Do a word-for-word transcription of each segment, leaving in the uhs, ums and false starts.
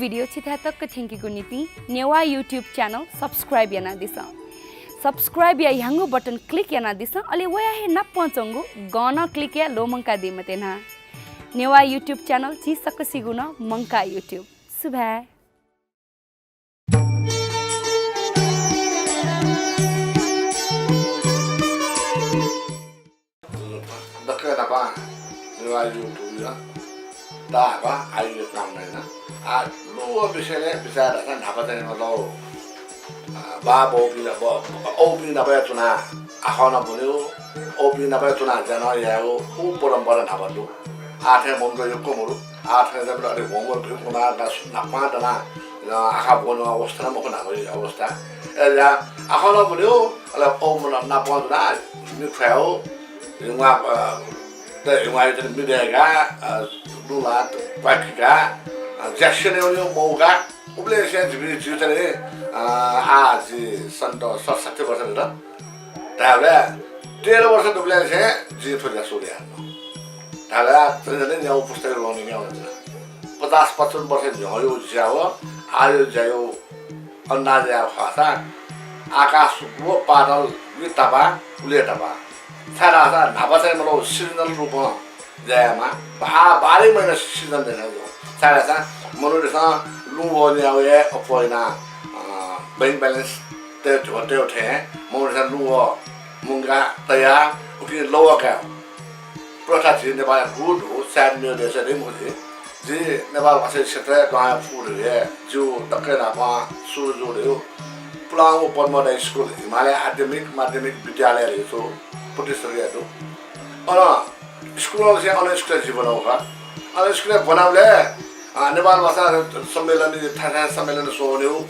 भिडियो छिथाय् तक थ्यंकेगु निंतिं नेवाः YouTube channel subscribe यानादिसँ। Subscribe या ह्याउँगु button click यानादिसँ, अले वया हे नापं च्वंगु गं नं click याये ल्वःमंकादी मते न्हा। नेवाः YouTube channel झी सकसिगु नं मंकाः YouTube। सुभाय्। दक्व न्हापां नेवाः YouTube या ताःहाकः आइए काम याना। आ, लुगः विषयलय् बिचाः धाःसा न्हापा चाहिँ मतलब, आ, बाबौपिं, ब-, औपिं नाप हे च्वनाः आखः नं ब्वनेगु, औपिं नाप हे च्वनाः ज्या नं यायेगु, उ परम्परा न्हापा दु। आः थें मनूत यक्व मदु। आः थें चाहिँ अले homework यक्व नं न्हापां दनाः, अ, आखः ब्वनेगु अवस्था नं मखु न्हापाया अवस्था। अय्‌जुयाः आखः नं ब्वनेगु, अले औ मन नापं च्वनाः मि ख्वायेगु, हिंग्वा, अ, त हिंग्वायात मि दय्‌काः, अ, लुँ ल्हाः, त्वाःखिकाः, अ, ज्या स्यनेगु मौका। उबलय्‌निसें जिमि, जितले, अ, आः जि सन्त सतसट्ठी वर्ष जुल। धायेबलय् तेह्र वर्ष दुबलय्‌निसें जिं थ्व ज्या सुरु याये धुन। धायेबलय् झन्डै झन्डै न्यागू पुस्ता ल्वहंनिगु ज्या जुल। पचास पचपन्न वर्ष न्ह्यःया ज्या व आःया ज्याया अन्दाज याये खःसा आकाश व पाताल व तफावः, उलि तफावः। छाय्‌धाःसा न्हापा चाहिँ मतलब seasonal रूपं ज्या यायेमाः। बा-, बाह्रै महिना season दय्‌कं जुल। छाय्‌धाःसा मनूतय्‌सं लुँ वः न्यायेगु हे अप्वः यानाः, अ, bank balance तये धुंकल थें मनूतय्‌सं लुँ वः मुंकाः तयाः उकिं लवः कायेगु प्रथा झी नेपालय् गुगु दु, सायद मेगु देशय् दइ मखु। झी, झी नेपाल भाषा क्षेत्रय् दुहां फुगु धइगु हे जिगु दक्व न्हापां सुरु जूगु धइगु पुलांगु पद्मोदय स्कुल, हिमालय आध्यमिक माध्यमिक विद्यालय धइगु छगू प्रतिष्ठित दु। अन स्कुलंनिसें अन स्कुलय् जि ब्वनागु खः। अन स्कुलय् ब्वनाबलय्, अ, नेपाल भाषा सम्मेलन, थाय् थाय् सम्मेलन स्वः वनेगु,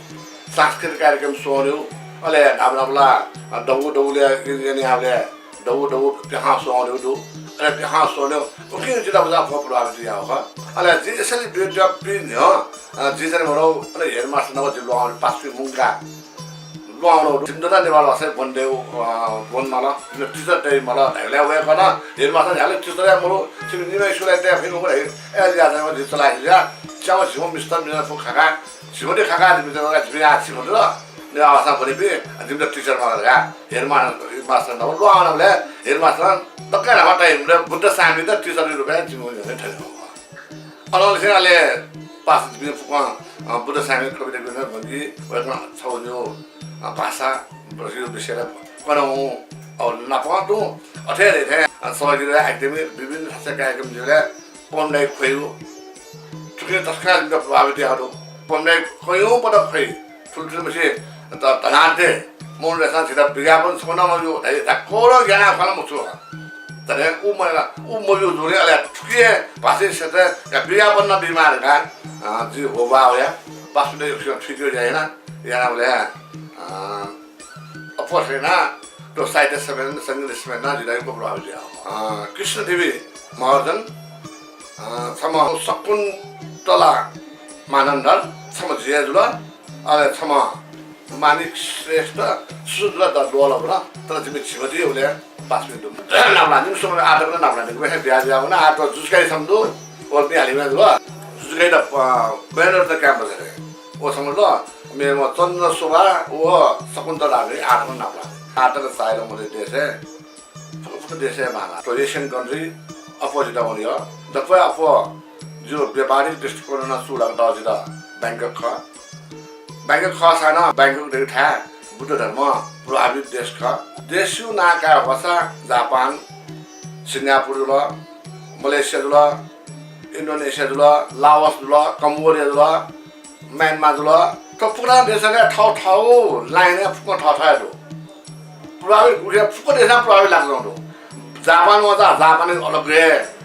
सांस्कृतिक कार्यक्रम स्वः वनेगु, अले न्हापा न्हापा ला, अ, दबू दबूलय् यंकाः न्यायेबलय् दबू दबू प्याखं स्वः वनेगु दु। अले प्याखं स्वः वनेगु उकिं जितः बुझाः प्रभावित याःगु खः। अले जि यसरी विद्यार्थी न्ह्यः, अ, जि चाहिँ मतलब, अले headmaster नाप जि ल्वहंगु पासापिं मुंकाः ल्वहंगु दु। जिमित नं नेपाल भाषाय् ब्वने दयेगु, अ, ब्वने माल, जिमित teacher दये माल धायेबलय् वय्‌कलं headmaster न्ह्याबलें teacher हे मदु, छिमि निम्ह स्कुलय् तये फइ मखु धाइ। अय्‌जुयाः चाहिँ जिं चलाः हिजु या, च्याम्ह झिम्ह मिस्टर मिजन फु खाका, झिम्ह दि खाका, जिमित नं जिमि आः छिमि दु। नेवाः भाषां ब्वनीपिं, जिमित teacher माल धकाः headmaster, headmaster नाप ल्वहंबलय् headmaster नं दक्व न्हापा time बलय् बुद्ध सायमित teacher-या रूपय् जिमिगु न्ह्यःने थ्यंकल। अनंनिसें अले पासापिं फुक्कं, अ, बुद्ध सायमि कविता ब्वंकी, वय्‌कलं छगू निगू, अ, भाषा विषयलय् कनावं, अ, नापं तुं अथे हे थें, अ, सहयोगी एकेडेमी विभिन्न थासय् कार्यक्रम जुइबलय् पवन दाइ ख्वइगु, थुकिं तसकं जिमित प्रभावित याःगु दु। पवन दाइ ख्वइगु पदक ख्वइ। थुलि थुलि मछि त धनाढ्य मनूतय्‌सं झीत विज्ञापन छकः नं मब्यू धाइ, धाक्वलं ग्यानाः खँ नं मछू। तर उ मया, उ मब्यू जूगुलिं अले थुकिया भाषा क्षेत्रय् विज्ञापन नं बीमाः धकाः, अ, जि ह्वःबाः वया। पासापिन्त यक्वसिनं थुइकेगु ज्या याना, यानाबलय्, अ, अप्वः थें यानाः थ्व साहित्य सम्मेलन, संगीत सम्मेलन नं जितः यक्व प्रभावित याः। अ, कृष्णदेवी महर्जन, अ, छम्ह शकुन्तला मानन्धर, छम्ह जिया जुल, अले छम्ह माणिक श्रेष्ठ, सुन्दर द-, दोलख नं, तर जिमि झिम्ह दु उबलय् पासापिं दु। नापलाः, निम्ह स्वम्ह आः तक नं नापलाः, गुम्हेसिनं बिया जुयावल, आः थ्व जुजुकाई छम्ह दु, व पिहां लिमय् जुल। जुजुकाई द, अ, बय्‌नरत्न campus हे। व छम्ह दु, मेम्ह चन्द्रशोभा व शकुन्तला धाःपिं आः तक नं नापलाः। आः तक चाःहिला मते देशय् फुक्क फुक्क देशय् बांलाः। थ्व Asian country अप्वः जितः वनेगु। दक्वं अप्वः जिगु व्यापारिक दृष्टिकोणं नं सुरु लाकातःगु जितः बैंकक खः। बैंकक खःसां नं बैंकक धइगु थाय् बुद्ध धर्म प्रभावित देश खः। देशया नां काये वःसा जापान, सिंगापुर जुल, मलेसिया जुल, इन्डोनेसिया जुल, लाओस जुल, कम्बोडिया जुल, म्यानमार जुल, थ्व फुक्क देशय् थःथःगु line-य् फुक्कं थःथः हे दु। प्रभावित, उखे फुक्क देशं प्रभावित लाकाच्वंगु दु। जापान वःसा जापानय् अलग हे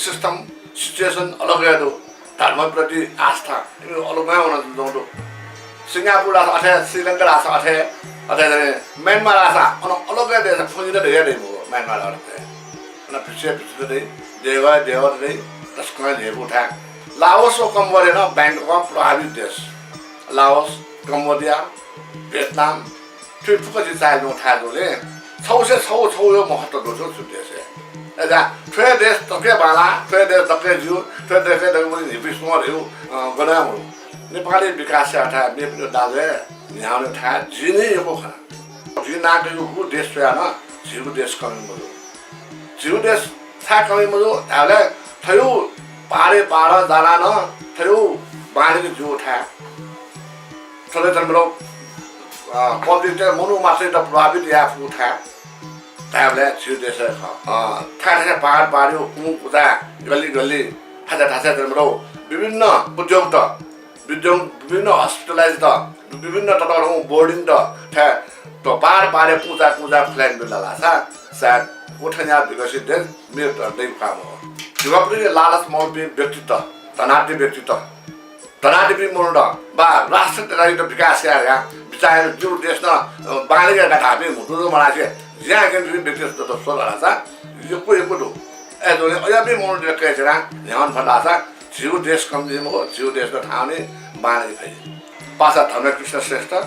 system, situation अलग हे दु। धर्मप्रति आस्था इमि अलग हे वनाच्वंगु दु। सिंगापुर धाःसा अथे, श्रीलंका धाःसा अथे, अथे जनि म्यानमार धाःसा अन अलग हे देश, फुंजिन धया दइ मखु म्यानमार धाःसा। अन भिक्षु, भिक्षु दइ, देगः, देगः दइ, तसकं न्ह्यइपु थाय्। लाओस व कम्बोडिया नं बैंककं प्रभावित देश। लाओस, कम्बोडिया, भियतनाम, थुइ फुक्क जि चाःहिला थाय् जूगुलिं छगूसे छगू छगूया महत्व दु छु देशय्। अय्‌जुयाः थ्व हे देश दक्व हे बांलाः, थ्व हे देश दक्व हे ज्यू, थ्व हे देशय् दक्व हे न्ह्यइपुसे च्वं धइगु, अ, गनं मदु। नेपालय् विकास यायेथाय् मेपिनि दाजुया न्ह्याःने थाय् जिं नं यक्व खना। जिं नां कयागु देश स्वयाः नं झीगु देश कमी मजू। झीगु देश छाय् कमी मजू धायेबलय् थ्व पहाडय् पहाडं जानाः नं थ्व बांलाक जूगु थाय्। थ्व ला झन मतलब, अ, public त मनू मात्रयात प्रभावित याये फुगु थाय् धायेबलय् झीगु देशय् खः। अ, थाय् थाय् पहाड पहाडया कुँ कुचा गल्ली गल्ली थाय् थाय् झन मतलब विभिन्न उद्योगत विद्यं-, विभिन्न hospitalत, विभिन्न ततःधंगु boardingत, थ्व पहाड पहाडया कुँचा कुँचा खुलाय् बिल धाःसा सायद व थज्याःगु विकसित देश मेपिं दइ फुकाः मवः। झीगु प्रति लालच मवःपिं व्यक्तित, धनाढ्य व्यक्तित, धनाढ्यपिं मनूत वा राष्ट्र तताइत विकास यायेगु बिचाः यानाः जिगु देश नं, अ, बांलाक यायेगु धाःपिं म्हुतुं मलासे ज्या यानाच्वंपिं व्यक्तित स्व धाःसा यक्व यक्व दु। अय्‌जूगुलिं अज्याःपिं मनूतय्‌त कयाच्वनाः न्ह्याःने फत धाःसा झीगु देश कमी जुइ मखु, झीगु देश नं थौंकन्हय् बांलाइ फइ। पासा धर्मकृष्ण श्रेष्ठ, अ,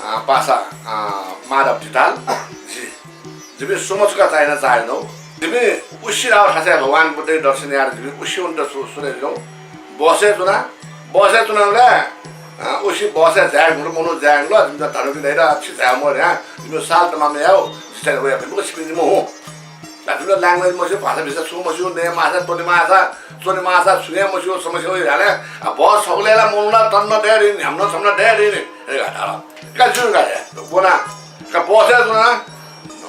पासा, अ, माधव धिताल, जि, जिपिं सुमचुका चाहिन चाहिनौ। जिपिं उसी धाःगु थासय् भगवान बुद्धया दर्शन यायेत जिपिं उसी वनेत सु-, सुरु यानाच्वनागु। बसय् च्वना, बसय् च्वनाबलय्, अ, उसी बसय् झायेगु मनू झायेगु ला, जिमित धर्मपिं धाइ ला, छि झाये मते, जिमित साल तमाम यायेगु, जि चाहिँ वया फइ मखु, छिपिं जिमि हँ। ला, जिमित language मस्यू, भाषा भिषा छुं मस्यू, नये माःसा, त्वने माःसा, च्वने माःसा, छुं हे मस्यू, समस्या वइ धाःसा, आ, बस छगू लय् ला मनू ला तन नं दये दइ नि, न्ह्याम्ह नं छम्ह नं दये दइ नि, हे धाल। का जू का हे, वना, का बसय् च्वना,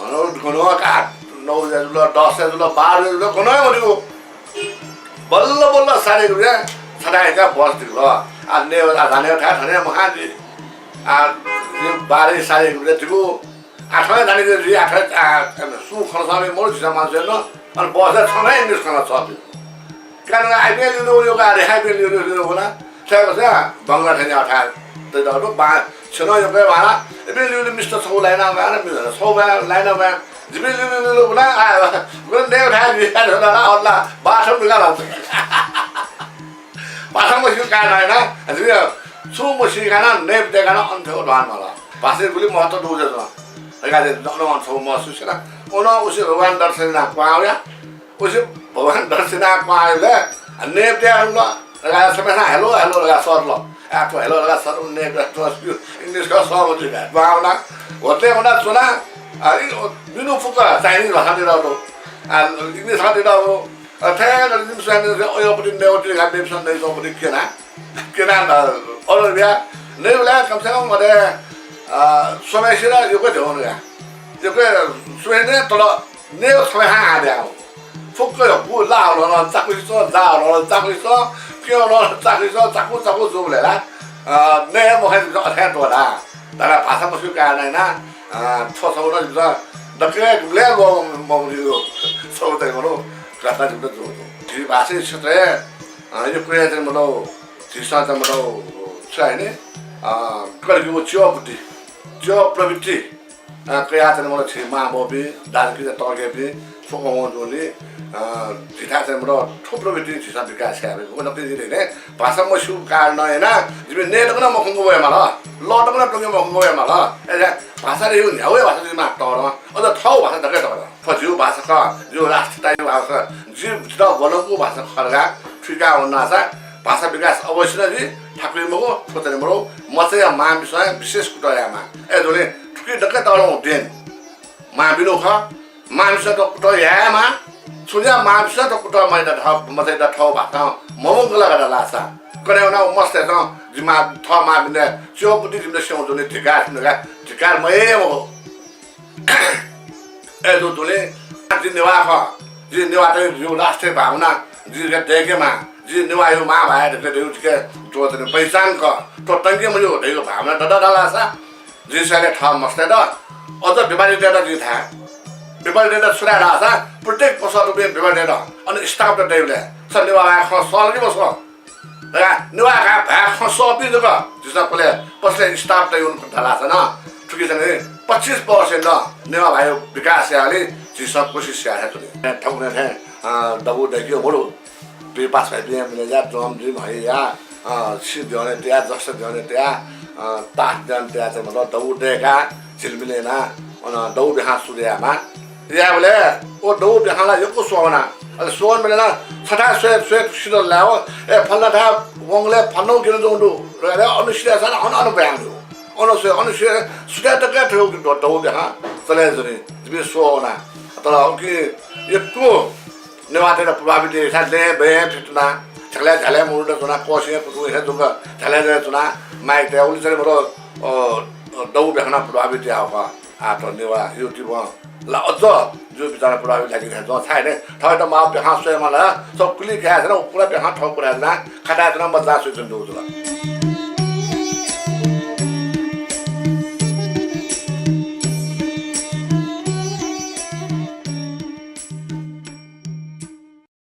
गन का, नौ बजे जुल, दस बजे जुल, बाह्र बजे जुल, गन हे मदुगु। बल्ल बल्ल साढे एघार बजे छथाय् का बस दिल। आ, नये, आ, झाने थाय् थने मखा जि। आ, बाह्र साढे एघार बजे दिगु। आठं हे दानी जुइ, आठं हे, आ, सुं खँ ल्हाःम्ह मरु झिसा मान्छे न, अन बसय् छम्ह हे English खँ ल्हाःपिं। कारण आइपिं लिउलिउ यो गाडी, आइपिं लिउलिउ यो वना, थ्याक्क बंगला थें न्याः थाय् तइ दःगु बा, छेनं यक्व हे भाला, इपिं लिउलिउ मिस्त छगू लाइना भाला, मिस्त छगू भाला, लाइना भाला, जिपिं लिउलिउ लिउलिउ वना, आ, गुन देव थाय् लिया धुना, अल्ला, बाथरुम बिगा लान्छ। भाषा मस्यू काय् नयेना, जिमित छुं मस्यू काय् नयेबलय् काय् अन थ्व ध्वान माल। भाषाया गुलि महत्त्व दु जुल। धकाः अन अन थ्व महसुस याना। अन उसे भगवान दर्शन याना क्वहां वया। उसे भगवान दर्शन याना क्वहां वयेबलय् नयेबलय् हुल। धकाः छम्हस्यां hello, hello धकाः सरल। आ, थ्व hello धकाः सरल नयेबलय् थ्व English का सह मजुइ का। क्वहां वना। होटलय् वना च्वना। आ, इ, मिनु फुक्क Chinese भाषां तयातःगु दु। आ, English भाषां तयातःगु दु। अ, थथे यानाः जिमिसं अज्याःपट्टि नयेवःपट्टि धकाः मेपिन्सं नयाच्वंगुपट्टि क्यना, क्यना, अ, order बिया। नयेबलय् कम से कम अथे, अ, स्वम्हेसित यक्व ध्यबा नं या। यक्व स्वम्हेसित तल नये छम्हेसित आः ध्याः। फुक्क यक्व ला हलं चाकुइस, जा हलं चाकुइस, क्यं हलं चाकुइस, चाकु चाकु जूबलय् ला, अ, नये मखु जिमिसं अथे त्वःता। तर भाषा मस्यू कारणं यानाः, अ, थ्व छगू नं जिमिसं दकलय् गुबलें ल्वःमंगु छगू चाहिँ मरु घटना जिमित जूगु दु। झी भाषाया क्षेत्रय्, अ, यक्व हे चाहिँ मतलब झीसं चाहिँ मतलब छु धाइ नि, अ, कलेक्युगु च्यः बुद्धि, च्यः प्रवृत्ति, अ, कयाः चाहिँ मतलब झी मांबौपिं, दाजुकिजा तःग्याःपिं, थ्व अवं जूगुलिं, अ, झीथाय् चाहिँ मतलब थ्व प्रवृत्ति झीसं विकास याये फइ। व नकतिनि जिं धाये नि, भाषा मस्यू कारणं यानाः जिमि नये तक नं मखंक वये माल, लः तक नं त्वंके मखंक वये माल। अय्‌सा भाषा धइगु न्ह्यागु हे भाषा जुइमाः तःधं, अझ थःगु भाषा दकलय् तःधं। थ्व जिगु भाषा खः, जिगु राष्ट्रियताया भाषा खः, जि, जितः ब्वलंकूगु भाषा खः धकाः थुइका वनासा भाषा विकास अवश्य नं जुइ, थाकुइ मखु, थ्व चाहिँ मरु, मचाया मांपिन्सं विशेष कुतः यायेमाः। अय्‌जूगुलिं थुकी दकलय् तःधंगु देन मांपिनिगु खः। मांपिन्सं थ्व कुतः यायेमाः। छुं जुयाः मांपिन्सं थ्व कुतः मचायात थः, मचायात थःगु भाषां ममंकल धाःसा, कन्हय् वनाः व मस्तय्‌सं जि मां, थः मांपिन्त च्यः बुद्धि जिमित स्यंगु जूगुलिं धिक्कार, धिक्कार, धिक्कार मयाइ मखु। अय्‌जूगुलिं जि नेवाः खः, जि नेवाःतय् जिगु राष्ट्रिय भावना जिके दय्‌केमाः, जि नेवाःया मां भाय् धकाः धइगु जिके थ्व चाहिँ पहिचान खः, थ्व तंके मज्यू धइगु भावना दत धाःसा, जिं स्वयाः थः मस्तय्‌त अझ व्यापारीतय्‌त जिं धाये। व्यापारीतय्‌त छु धाये धाःसा, प्रत्येक पसलय् तुं व्यापारीतय्‌त अन staff दइबलय् छ नेवाः भाय् खँ सः ला कि मसः धकाः नेवाः भाय् खँ सःपिं जक झीसं पसलय्, पसलय् staff तयाः वने धाःसा नं थुकी चाहिँ पच्चिस percent नेवाः भाय्‌या विकास यायेगु झीसं कोसिस याये धुन। थौंकन्हय् थें, अ, दबू दय्‌केगु मदु। पि पास भाइपिं मिले जुयाः ड्रम ड्रिम हया, अ, छि द्यःने तयाः, जस द्यःने तयाः, अ, तास द्यःने तयाः चाहिँ मतलब दबू दय्‌काः झिलमिल यानाः अन दबू ब्याखं सुरु यायेमाः। यायेबलय् व दबू ब्याखं ला यक्व स्वः वना। अले स्वः वने बेलय् नं छथाय् स्वये, स्वये सिधल धायेवं, ए, फल्ला थाय् वंगलय् फल्लां गिन च्वंगु दु, धायेवं अन सिधल धाःसा अन, अन ब्याहां दु। अन स्वये, अन स्वये, सुथय् तक थ्व दौ ब्याहां चले जुनि, जिपिं स्वः वना। तर उकी यक्व नेवाःतय्त प्रभावित याःसा लँय् बँय् थुइकूना, झ्यालय् झ्यालय् मनूत च्वना, क्वःछिं कुतुं हे जक झ्यालय् झ्यालय् च्वना, माइक तया उलि चले मतलब, अ, दौ ब्याहां प्रभावित याः खः। आः थ्व नेवाः YouTube ला अझ जिगु बिचारं प्रभावित लागिथें च्वं। छाय् धाःसा थःत माःगु ब्याहां स्वये माल, थ्व कुलि काये धुन, व पुरा ब्याहां थःगु कुराय् धुन, खाताय् धुन, मज्जा स्वये धुन दु जुल।